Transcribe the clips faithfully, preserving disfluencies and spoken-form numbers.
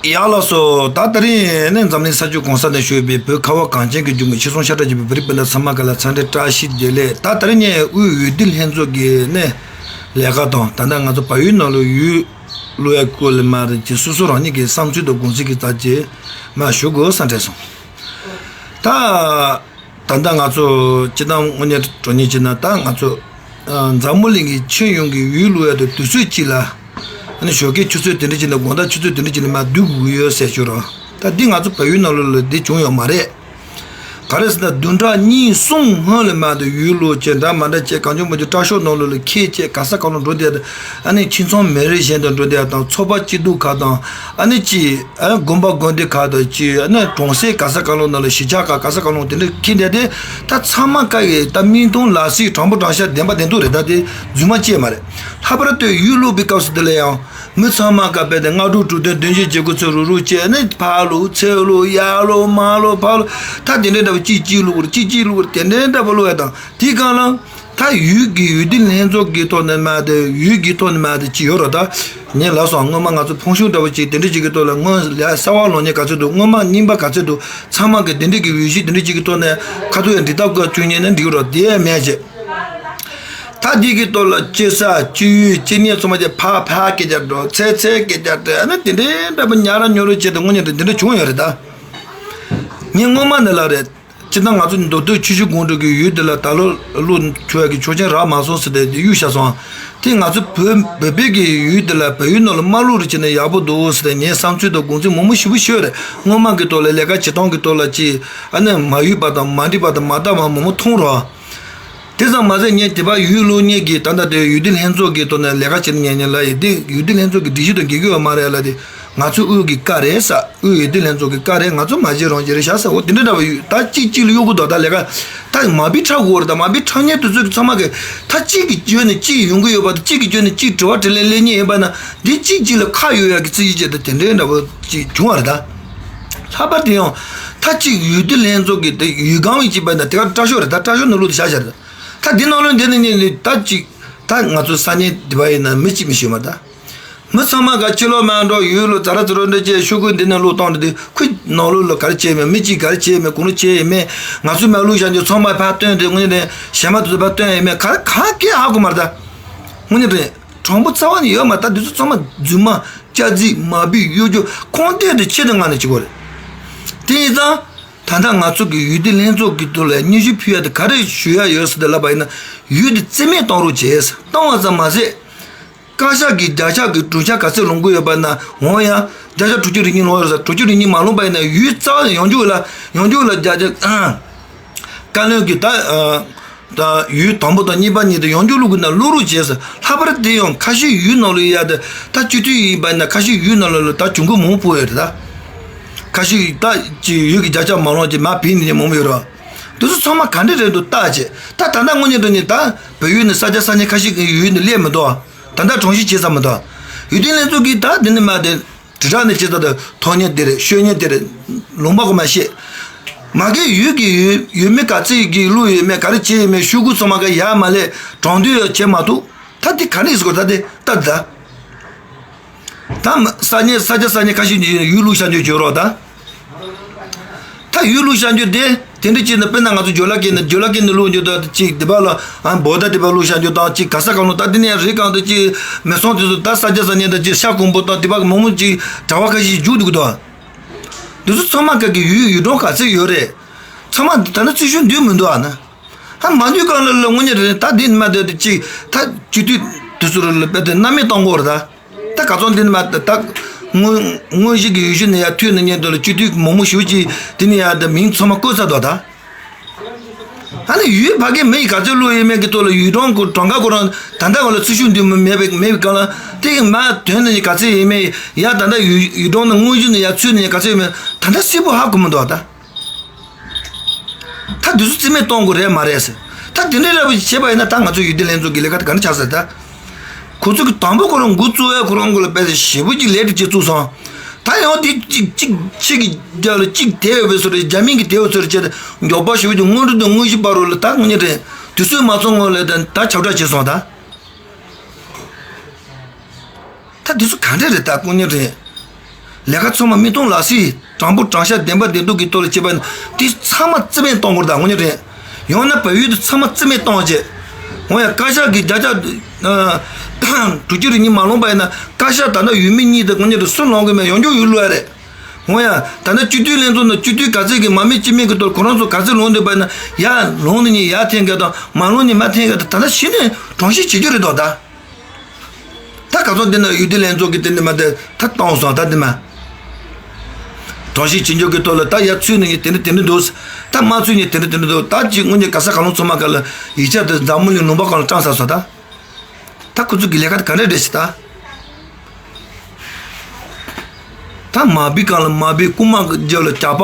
ཡ་ལགས་སོ། ད་དེ་རིང་ནས་འཛམ་གླིང་ས་ཕྱོགས་གང་ས་ནས་བཞུགས་པའི་བོད་ཁ་བ་གངས་ཅན་གྱི་ལྗོངས་ཀྱི་ཆོས་སྲུང་ཤ་ཁྲག་གཅིག་པའི་བོད་རིགས་སྤུན་ཟླ་ཚང་མ་ག་ལ་འཚམས་འདྲི་བཀྲ་ཤིས་བདེ་ལེགས། ད་དེ་རིང་ངས་དབུས་འོས་བསྡུ་ལྷན་ཚོགས་ཀྱི་ནས་ལས་ཀ་དང་། ད་ལྟ་ང་ཚོ་བལ་ཡུལ་ནང་ལ་ཡུལ་ལུང་ཡ་སྐོར་ལ་མ་རེད་ཀྱི་སོ་སོ་རང་ཉིད་ཀྱི་བསམ་ཚུལ་དང་དགོངས་ཚུལ་གྱི་རྩ་ཆེ་མ་ཞུ་དགོས་བསམ་དྲན་སོང་། ད། ད་ལྟ་ང་ཚོ་སྤྱི་བཏང་དངོས་གནས་དྲང་གནས་བྱས་ན། ད་ང་ཚོ་ཨ་འཛམ་བུ་གླིང་གི་ཁྱོན་ཡོངས་ཀྱི་ཡུལ་ལུང་ཡ་དང་དུས་ཚོད་གཅིག་ལ། ཨ་ནི་ཞོགས་ཀའི་ཆུ་ཚོད་དེ་འདྲ་ཅིག་ནས་དགོང་དག་ཆུ་ཚོད་དེ་འདྲ་ཅིག་ནས་མར་བསྡུ་དགོས་ཡོད་ཟེར་ཞུ་རོགས། ད་འདི་ང་ཚོ་བལ་ཡུལ་ནང་ལོགས་ལ་འདི་བྱུང་ཡོད་མ་རེད། ག་རེ་ཟེར་ན་བདུན་ཕྲག་གཉིས་གསུམ་སྔོན་ལ་མར་དུ་ཡུལ་ལུང་བྱས་འདྲ་མ་འདྲ་བྱས་གང་བྱུང་མང་བྱུང་དྲག་ཤོས་ནང་ལོགས་ལ་ཁྱེད་ཅེས་ག་ས་ག་ལ་འགྲོ་བསྡད། ཨ་ནི་ཁྱིམ་ཚང་མི་རིགས་གཞན་དང་འགྲོ་བསྡད་དང་། ཚོགས་པ་སྐྱིད་སྡུག་ཁག་དང་། ཨ་ནི་ཅི། ཨ་དགོན་པ་དགོན་སྡེ་ཁག་དང་ཅི། ཨ་ནི་གྲོང་གསེབ་ག་ས་ག་ལོ་ནང་ལ་གཞིས་ཆགས་ཁག་ག་ས་ག་ལོ་དེ་འདྲ་ཁྱེར་བསྡད་དེ། ད་ཚང་མ་ཀ་གི་ད་མིག་མཐོང་ལག་ཟིན་དྲང་པོ་དྲང་བཞག་བདེན་པ་བདེན་ཐུག་རེད། ད་དེ་རྫུན་མ་ཅི་ཡང་མ་རེད། ལྷག་པར་དུ་ཡུལ་ལུང་པའི་སྐབས་སུ་དེ་ལ་ཡང་མི་ཚང་མ་ཀ་དཔེ་དེ་སྔ་དྲོ་དྲུག་དོན་བདུན་ཅུ་བརྒྱད་དགུ་ཚོ་རུ་རུ་བྱས་ནས་ཕར་ལུང་ཚུར་ལུང་ཡར་ལུང་མར་ལུང་ཕར་ལུང་། ད་དེ་འདྲའི་འདྲ་པོ་གཅིག་གཅིག་ལུང་བར་གཅིག་གཅིག་ལུང་བར་དེ་འདྲའི་འདྲ་པོ་ལུང་ཡ་དང་། དེའི་སྒང་ལ། ད་ཡུལ་གྱི་འོས་བསྡུ་ལྷན་ཚོགས་ཀྱི་ཐོག་ནས་མ་དེ་ཡུལ་གྱི་ཐོག་ནས་མ་དེ་ཅི་ཡོད་རོ། ད་ངས་ལབ་སོང་། སྔོན་མ་ང་ཚོ་ཕུང་ཤུགས་འདྲ་པོ་ཅིག་དེ་འདྲ་ཅིག་གི་ཐོག་ལ་སྔོན་ལ་གསར་བ་ལོ་ཉེས་ག་ཚོད་འདུག་སྔོན་མ་རྙིང་པ་ག་ཚོད་འདུག་ཚང་མ་གི་དེ་འདྲ་གི་འོས་གཞི་དེ་འདྲ་ཅིག་གི་ཐོག་ནས་ཁ་ཐུག་ཡང་འདི་ལྟ་དགོས་བཅུག་ཉན་ནས་འགྲིག་རོ། དེ་ཡང་མེད་ཅེས། ད་འདི་གི་ཐོག་ལ་སྐྱེ་ས་སྐྱེ་ཡུལ་སྐྱེ་གནས་ཚང་མ་ཅིག་ཕར་ཕར་སྐད་ཆ་འགྲོ། ཚེ་ཚེ་སྐད་ཆ་འགྲོ། ཨ་ནི་དེ་འདྲའི་འདྲ་པོ་ཉག་ར་ཉོག་ར་བྱས་ཏེ་དངོས་གནས་དེ་འདྲ་བྱུང་ཡོད་རེད། ད་ངས་སྔོན་མ་ནས་ལབ་རེད། སྤྱིར་བཏང་ང་ཚོ་མདོ་སྟོད་ཆུ་བཞི་སྒང་དྲུག་གི་ཡུལ་འདི་ལ་ད་ལོ་བློ་འཁྱོལ་ཡག་གི་ཆོག་མཆན་རག་མ་སོང་ཟེར་ཏེ་གཡུག་བཞག་སོང་། དེ་ང་ཚོ་བོད་བོད་པའི་གི་ཡུལ་འདི་ལ་བལ་ཡུལ་ནང་ལ་མ་བླུགས་རེ་བྱས་ན་ཡག་པོ་འདུག་ཟེར་ཏེ་ངའི་བསམ་ཚུལ་དང་དགོངས་ཚུལ་མང་པོ་ཞེ་པོ་ཞུས་རེད། སྔོན་མ་གི་ཐོག་ལ་ལས་ཀ་བྱེད་སྟངས་ཀྱི་ཐོག་ལ་ཅིག་ཨ་ནི་མ་ཡུལ་པ་དང་མ་འགྲིག་པ་དང་མ་བདེ་བ་མང་པོ་མཐོང་རོགས། དེ་ཙམ་མ་ཟད་ངས་དེ་པར་ཡུལ་ལུང་གཉིས་ཀྱི་ད་ལྟ་དེ་འོས་བསྡུ་ལྷན་ཚོགས་ཀྱི་ཐོག་ནས་ལས་ཀ་བྱེད་ཉན་ཉན་ལ་ཡི་དེ་འོས་བསྡུ་ལྷན་ཚོགས་ཀྱི་སྒྲིག་གཞི་དང་འགལ་གྱི་ཡོད་མ་རེད་ལ། དེ་ང་ཚོའི་དབུས་ཀྱི་བཀའ་རེད་ཟེར། དབུས་འོས་བསྡུ་ལྷན་ཚོགས་ཀྱི་བཀའ་རེད། ང་ཚོ་མ་བྱེད་རང་བྱེད་རེད་ཤག་ཟེར། འོ་དེ་འདྲ་འདྲ་བ་ཡོད། ད་གཅིག་གཅིག་ལ་གཡོ་གི་འདུག་ད་ལས་ཀ་ད་མ་བི་ཁྲ་གོ་རེད། ད་མ་བི་ཁྲ་ཉན་དུས་ཚོད་ཀྱི་ཚང་མ་གི་ད་གཅིག་གི་བརྗོད་ནས་གཅིག་ཡོང་གི་ཡོད་པ་དང་། གཅིག་གི་བརྗོད་ནས་གཅིག་དྲི་བ་དྲིས་ལན་སླེབས་ཉན་ཡིན་པ་ན། འདི་གཅིག་གཅིག་ལ་ཁ་གཡོ་ཡག་གི་རྩིས་གཞི་བྱས་ཏེ་དེ་འདྲའི་འདྲ་བོ་ཅིག་བྱུང་བ་རེད། ད་ལྷག་པར་དུ་ཡང་ད་གཅིག་འོས་བསྡུ་ལྷན་ཚོགས་ཀྱི་དེ་འོས་སྒང་བའི་གཅིག་པ་ན་དེ་ག་དྲག་ཤོས་རེད། ད་དྲག་ཤོས་ནང་ལོགས་དུ་བཞག་བཞག་རེད། ད་འདི་ནང་ལོགས་འདི་ནས་ཉིད་ནས་ད་ཅིག་ད་ང་ཚོ་ས་གནས་འདི་པ་ཡིན་ན་མི་གཅིག་མི་ཤོད་མ་ད། མི་ཚང་མ་ག་ཕྱི་ལོགས་མ་འགྲོ་ཡུལ་ལོ་ཛ་ར་ཛ་ར་འདྲ་བྱས་ཤོག་གུ་འདི་ནས་བླུགས་བཏང་འདྲ་དེ་ཁུལ་ནང་ལོགས་ལ་ག་རེ་བྱས་མེད། མི་གཅིག་ག་རེ་བྱས་མེད། གང་རུ་བྱས་ཡིན་མེད། ང་ཚོས་མ་བླུགས་བཞག་རྒྱུ་ཚང་མ་ཕར་བཏོན་ཏེ་དངོས་གནས་གཞན་མ་དེ་ཚོ་ཕར་བཏོན་ཡིན་མེད། ག་རེ་ག་སྐད་ཧ་གོ་མ་རེད་ད། དངོས་གནས་དྲང་དྲང་པོ་རྩ་བ་ནས་ཡོད་མ་ད། འདི་ཚོ་ཚང་མ་རྫུན་མ་སྐྱག་རྫུན་མ་བི་གཡོ་སྒྱུ་ཁུངས་གཏན་དུ་ཆེ་དུ་མངགས་ནས་བྱེད་དགོས་རེད། དེ་ཡིན་ཙང་། ད་ལྟ་ང་ཚོ་གི་འོས་བསྡུ་ལྷན་ཚོགས་ཀྱི་ཐོག་ལ་སྙན་ཞུ་ཕུལ་ཡ་དེ་ག་རེ་ཞུ་ཡ་ཡོད་ཟེར་ཏེ་ལབ་པ་ཡིན་ན། འོས་བསྡུ་རྩིས་མེད་གཏོང་རོགས་བྱས། གཏོང་བ་ཙམ་མ་ཟད། བཀའ་ཤག་གི་བརྒྱ་ཆ་གི་དྲུག་ཆ་ག་ཚོད་ལོངས་ཀྱི་ཡོད་པ་ན་འོང་ཡ། བརྒྱ་ཆ་དྲུག་ཅུ་རེ་གཉིས་ལོངས་ཡོད་ས། དྲུག་ཅུ་རེ་གཉིས་མ་ལོངས་པ་ཡིན་ན་འོས་རྩ་བ་ནས་ཡོང་རྒྱུ་ལ་ཡོང་རྒྱུ་ལ་བརྒྱ་ཆ་ཨང་། བཀའ་བློན་གྱི་ད་ཨ་ད་འོས་དང་པོ་དང་གཉིས་པ་གཉིས་དེ་ཡོང་རྒྱུ་བླུག་གི་ན་བླུག་རོགས་བྱས་ཟེར། ལྷག་པར་དེ་ཡང་ཁ་ཤས་འོས་ནང་ལ་ཡ་དེ་ད་སྤྱི་འཐུས་ཡིན་པ་ན་ཁ་ཤས་འོས་ནང་ལ་ལ་ད་གྱོང་གུན་མང་པོ་ཡོད་རེད་ད། ཁ་ཤས་ད་ཅི་འོས་ཀྱི་བརྒྱ་ཆ་མ་ལོངས་ཅི་མ་བིན་ནས་མང་པོ་ཡོད་རེད། དེ་ཚོ་ཚང་མ་ག་འདྲ་རེད་འདུག་བལྟས་བྱས། ད་ད་ལྟ་དངོས་གནས་དྲང་གནས་ད་བལ་ཡུལ་ནས་ས་ཆ་ས་གནས་ཁ་ཤས་ཀྱི་འོས་ནས་སླེབས་མི་འདུག་ད་ལྟ་གྲངས་གཤིས་བྱེད་ས་མི་འདུག་འོས་བསྡུ་ལྷན་ཚོགས་ཀྱིས་ད་འདི་ནས་མ་དེ། དྲིལ་བསྒྲགས་ནས་ཅི་ལྟར་དུ་ཐོན་ཉེན་དེ་རེད། ཤོད་ཉེན་དེ་རེད། ལུང་པ་གོ་མ་ཤེས། མ་གི་ཡུལ་གྱི་ཡུལ་ཡུལ་མི་ག་ཚོད་ཀྱི་བླུགས་ཡོད་མེད། ག་རེ་བྱས་ཡོད་མེད། ཤོག་གུ་ཚང་མ་ག་ཡར་མ་སླེབས། གྲོང་སྡོད་ཡང་བྱེད་མ་ཐུབ། ད་དེ་ག་ནས་ཟེར་གོ་ད་དེ་ལྟ་ད། ད་མ་ས་གནས་ས་ཆ་ས་གནས་ཁ་ཤས་ཀྱི་ཡུལ་བླུགས་བཞག་རྒྱུ་བྱོས་རོགས་ད། ད་ཡུལ་བླུགས་བཞག་རྒྱུ་དེ་དེ་འདྲ་བྱས་ན། དཔེར་ན་ང་ཚོ་ཇོ་ལ་ཀེ་ནས་ཇོ་ལ་ཀེ་ནས་བླུགས་རྒྱུ་ད་ཅིག་དེ་པ་ལ་ཨ་བོ་ད་དེ་པ་བླུགས་བཞག་རྒྱུ་དང་། ཅིག་ག་ས་ག་ལོ་ད་དེ་ནས་རི་སྒང་དུ་ཅིག་མེ་སོང་དེ་ཚོ་ད་ས་ཆ་ས་གནས་ད་ཅིག་ཤ་ཀོང་པོ་དང་དེ་པ་གི་མང་མང་ཅིག་གྲྭ་པ་ཁ་ཤས་རྒྱུགས་འདུག་གི་འདུག་འདི་ཚོ་ཚང་མ་ག་གི་ཡུལ་ཡུལ་གྲོང་ག་ཚོད་ཡོད་རེད། ཚང་མ་ད་ནི་རྩིས་ཞུ་འདུག་མི་འདུག་ཨ་ན། ཧ་མ་འདུག་གང་ལ་ལ་དངོས་གནས་རེད། ད་འདི་ནི་མ་དེ་ཅིག་ད་སྤྱི་འཐུས་དེ་ཚོ་ལ་དཔེ་དེ་སྣང་མེད་གཏོང་དགོས་རེད་ད། ད་ག་ཚོད་འདི་ནི་མ་ད་ད་དངོས་དངོས་གཞི་གི་ཡུལ་ཤུལ་ནས་ཡར་ཐོན་ནས་ཉན་དུ་ལ་སྤྱི་འཐུས་མང་མང་ཞེ་པོ་ཅིག་དེ་ནས་ཡར་ད་མིང་ཚང་མ་བཀོད་ཚར་འདུག་ད། ཨ་ནི་ཡུལ་ཕ་གི་མི་ཡི་ག་ཚོད་བླུགས་ཡོད་མེད་ཀྱི་ཐོག་ལ་ཡུལ་གྲོང་གི་གྲངས་ཀ་ཁོ་རང་ད་ལྟ་བ་ལ་རྩིས་ཞུ་འདི་མི་མེད་པའི་མེད་པའི་སྒང་ལ། དེ་གི་མ་དོན་ནི་ག་ཚོད་ཡོད་མེད་ཡ། ད་ལྟ་ཡུལ་ཡུལ་གྲོང་ནང་དངོས་གཞི་ནས་ཡར་ཚུད་ནས་ག་ཚོད་ཡོད་མེད་ད་ལྟ་གསལ་པོ་ཧ་གོ་མི་འདུག་ད། ད་འདི་ཚོ་རྩིས་མེད་གཏོང་དགོས་རེད་མ་རེད་ཟེར། ད་དེ་འདྲའི་ར་བ་ཞིག་བྱས་པ་ཡིན་ན་ད་ང་ཚོ་འོས་བསྡུ་ལྷན་ཚོགས་ཀྱི་ལས་ཀ་དེ་ག་འདྲ་ཆགས་ཟེར་ད། ཁོ་ཚོ་གི་དང་པོ་ཁོ་རང་འགོ་བཙུགས་ཡ་ཁོ་རང་འགོ་ལ་དཔེ་ཞེ་པོ་ཅིག་ལས་སྒྲིག་ཅིག་བཙུགས་སོང་། ད་ཡང་དེ་གཅིག་གཅིག་ཕྱི་གི་རྒྱ་ལ་གཅིག་དེ་ཡོད་པའི་བཟོ་འདྲ། རྒྱ་མིང་གི་དེ་ཡོད་བཟོ་འདྲ་བྱས་ཏེ་མགྱོགས་པ་ཞེ་པོ་ཅིག་དངོས་འབྲེལ་དང་དངོས་གཞི་བར་རོ་ལ་ད་དངོས་གནས་རེད། དུས་ཚོད་མ་ཚང་སྔོན་ལ་ད་ད་ཁྱབ་བསྒྲགས་བྱས་སོང་ད། ད་འདི་ཚོ་ག་འདྲ་རེད་ད་དངོས་གནས་རེད། ལས་ཀ་ཚང་མ་མི་མཐོང་ལག་ཟིན། དྲང་པོ་དྲང་བཞག་བདེན་པ་བདེན་མཐུན་གྱི་ཐོག་ལ་བྱེད་པ་ཡིན་ན་དེ་ཚང་མ་རྩིས་མེད་གཏོང་དགོས་རེད། ད་དངོས་གནས་དྲན། ཡང་ན་བལ་ཡུལ་དུ་ཚང་མ་རྩིས་མེད་གཏོང་བྱེད། འོ་ཡ། བཀའ་ཤག་གི་བརྒྱ་ཆ་དྲུག་ཅུ་རེ་གཉིས་མ་ལོངས་པ་ཡིན་ན། བཀའ་ཤག་ད་ལྟ་ཡུལ་མི་གཉིས་དེ་དངོས་གནས་དྲན། སུ་ལོངས་གི་མེད། ཡོང་རྒྱུ་ཡོད་ལོས་རེད། འོ་ཡ། ད་ལྟ་སྤྱི་འཐུས་ལྷན་ཚོགས་ནང་སྤྱི་འཐུས་ག་ཚོད་ཀྱིས་མ་མི་སྤྱི་མི་གི་ཐོག་ཁོ་རང་ཚོ་ག་ཚོད་ལོངས་འདུག་པ་ཡིན་ན། ཡ་ལོངས་ནི་ཡ་འཐེན་གི་དང་མ་ལོངས་ནི་མ་འཐེན་གི་དང་། ད་ལྟ་གཞི་ནས་དྲང་བཞག་བྱེད་རྒྱུ་རེད་དོ། ད། ད་ག་ཚོད་འདི་ན་ཡུལ་སྡེ་ལྷན་ཚོགས་ཀྱི་དེ་འདི་མ་དེ་ད་བཏང་སོང་། ད་འདི་མ། དྲང་བཞག་བྱེད་རྒྱུ་གི་ཐོག་ལ་ད་ཡར་ཚུད་ནས་དེ་འདྲ་དེ་འདྲ་འདུག། ད་མ་ཚུད་ནས་དེ་འདྲ་དེ་འདྲ་འདུག། ད་ཅིག་དངོས་གནས་ག་ས་ག་ལོང་ཚང་མ་ག་ལ་ཡིག་ཆ་དེ་འཛམ་བུ་གླིང་ལུང་པ་གང་ལ་བཀྲམ་ཚར་སོང་། ད་ད་ཁོ་ཚོ་གི་ལས་ཀ་དེ་ག་འདྲ་རེད་ཟེར། ད་ད་མ་བི་གང་ལ་མ་བི། རྐུ་མ་གི་རྒྱབ་ལ་ཇག་པ།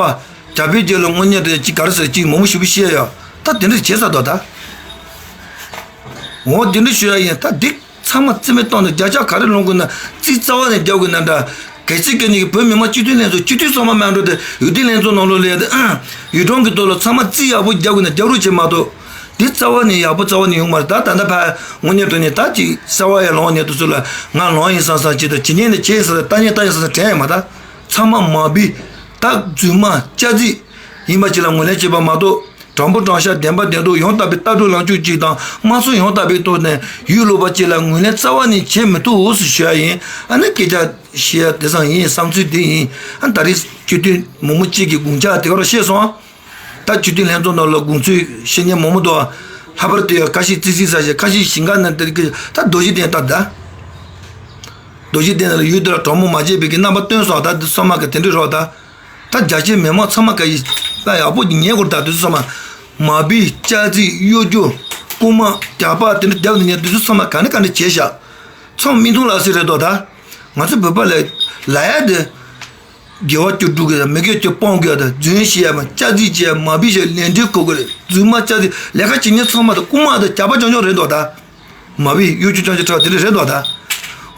ཇག་པའི་རྒྱབ་ལ་དངོས་གནས་དེ་ཅིག་ག་རེ་ཟེར། ཅིག་མང་པོ་ཞིག་པོ་བཤད་ཡ། ད་དེ་འདྲ་བྱེད་ས་དོ། ད་འོ་དེ་འདྲ་ཞུ་ཡ་ཡིན། ད་འདི་ཚང་མ་རྩིས་མེད་གཏོང་ནས་བརྒྱ་ཆ་ག་རེ་ལོངས་དགོས་ན་རྩིས་རྩ་བ་ནས་རྒྱབ་དགོས་ན་འདྲ། གལ་སྲིད་གལ་ནས་བོད་མི་མང་སྤྱི་འཐུས་ལྷན་ཚོགས་སྤྱི་འཐུས་ཚང་མ་མ་འགྲོ་དེ་ཡུལ་སྡེ་ལྷན་ཚོགས་ནང་ལོགས་ལ་ཡ་དེ་ཡུལ་གྲོང་གི་ཐོག་ལ་ཚང་མ་རྩིས་ཡག་པོ་རྒྱབ་དགོས་ན་རྒྱབ་རོགས་བྱེད་མ་གཏོགས། འདི་རྩ་བ་ནས་ཡག་པོ་རྩ་བ་ནས་ཡོང་མ་རེད། ད་ད་ལྟ་ཕར་དངོས་གནས་དྲང་གནས་ད་ཅིག་གསར་པ་ཡར་ལོངས་ནས་དུས་ཚོད་ལ་ང་ལོངས་ཡིན་བསམ་བསམ་བྱེད་དང་། ཇི་སྙེད་ནས་བྱེད་ཡིན་བསམ་བསམ། ལྟ་ཉན་ལྟ་ཡིན་བསམ་བསམ་དྲན་ཡོད་མ། ད་ཚང་མ་མ་བི། ད་རྫུན་མ་སྐྱག་རྫུན་ཡིན་པ་ཅིག་ལ་ངོས་ལེན་བྱེད་པ་མ་གཏོགས། དྲང་པོ་དྲང་བཞག་བདེན་པ་བདེན་མཐུན། ཡང་དག་པའི་ལྟ་གྲུབ་ལངས་ཕྱོགས་གཅིག་དང་དམངས་གཙོ་ཡང་དག་པའི་ཐོག་ནས་ཡུལ་ལུང་པ་གཅིག་ལ་ངོས་ལེན་རྩ་བ་ནས་བྱེད་མི་ཐུབ་འོ་ཟེར་ཞུ་ཡ་ཡིན། ཨ་ནི་སྐད་ཆ་བཤད་ཡ་དེ་ཙམ་ཡིན། བསམ་ཚུལ་དེ་ཡིན། ཨ་ད་རེས་སྤྱི་འཐུས་མང་པོ་གཅིག་གིས་དགོངས་འཆར་དེ་ག་རང་བཤད་སོང་། ད་སྤྱི་འཐུས་ལྷན་ཚོགས་ནང་ལ་དགོངས་ཚུལ་བཤད་མཁན་མང་པོ་འདུག། ལྷག་པར་དུ་ཡང་ཁ་ཤས་ཙི་ཙི་ཟ་བྱས། ཁ་ཤས་ཞིང་ཁ་ནང་དེ་གི་ད་རྡོ་རྗེ་གདན་ལྟ་ད། རྡོ་རྗེ་གདན་ལ་ཡུལ་དེ་ལ་གྲོགས་མོ་མ་བྱས་པའི་གི་རྣམ་པ་སྟོན་སོང་། ད་འདི་ཚང་མ་གི་དེ་འདྲ་རོགས་ད། ད་རྒྱ་ཆེ་མི་མང་ཚང་མ་ག་ཡི་ད་ཡག་པོ་ཉན་དགོས། ད་དུས་ཚང་མ་མ་བི་སྐྱག་རྫུན་གཡོ་སྒྱུ་རྐུ་མ་ཇག་པ་དེ་འདྲ་རྒྱབ་ནས་ཉན། དུས་ཚང་མ་ག་ནས་ག་འདྲ་བྱས་ཤག། ཚང་མི་མཐོང་ལག་ཟིན་རེད་དོ། ད་ང་ཚོ་བོད་པ་ལ་ལ་ཡ་དེ་དགེ་བ་བཅུ་སྒྲུབ་དགོས་དང་། མི་དགེ་བཅུ་སྤོང་དགོས་དང་། རྫུན་བཤད་ཡ་མ། སྐྱག་རྫུན་བྱས་ཡ་མ། བི་བྱས་ལན་འདེབས་གོ་དགོས་རེད། རྫུན་མ་སྐྱག་རྫུན་ལས་ཀ་བྱེད་མཁན་ཚང་མ་ད་རྐུ་མ་དང་ཇག་པ་རྐྱང་རྐྱང་རེད་དོ། ད། མ་བི་གཡོ་སྒྱུ་རྐྱང་རྐྱང་དྲགས་དེ་འདྲ་རེད་དོ། ད་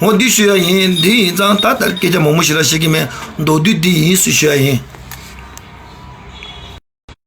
འོ་འདི་ཞུ་ཡ་ཡིན། འདི་ཡིན་ཙང་ད་ལྟ་སྐད་ཆ་མང་པོ་ཞིག་ར་བཤད་ཀྱི་མེད། མདོར་བསྡུས་འདི་ཡིན་ཟེར་ཞུ་ཡ་ཡིན།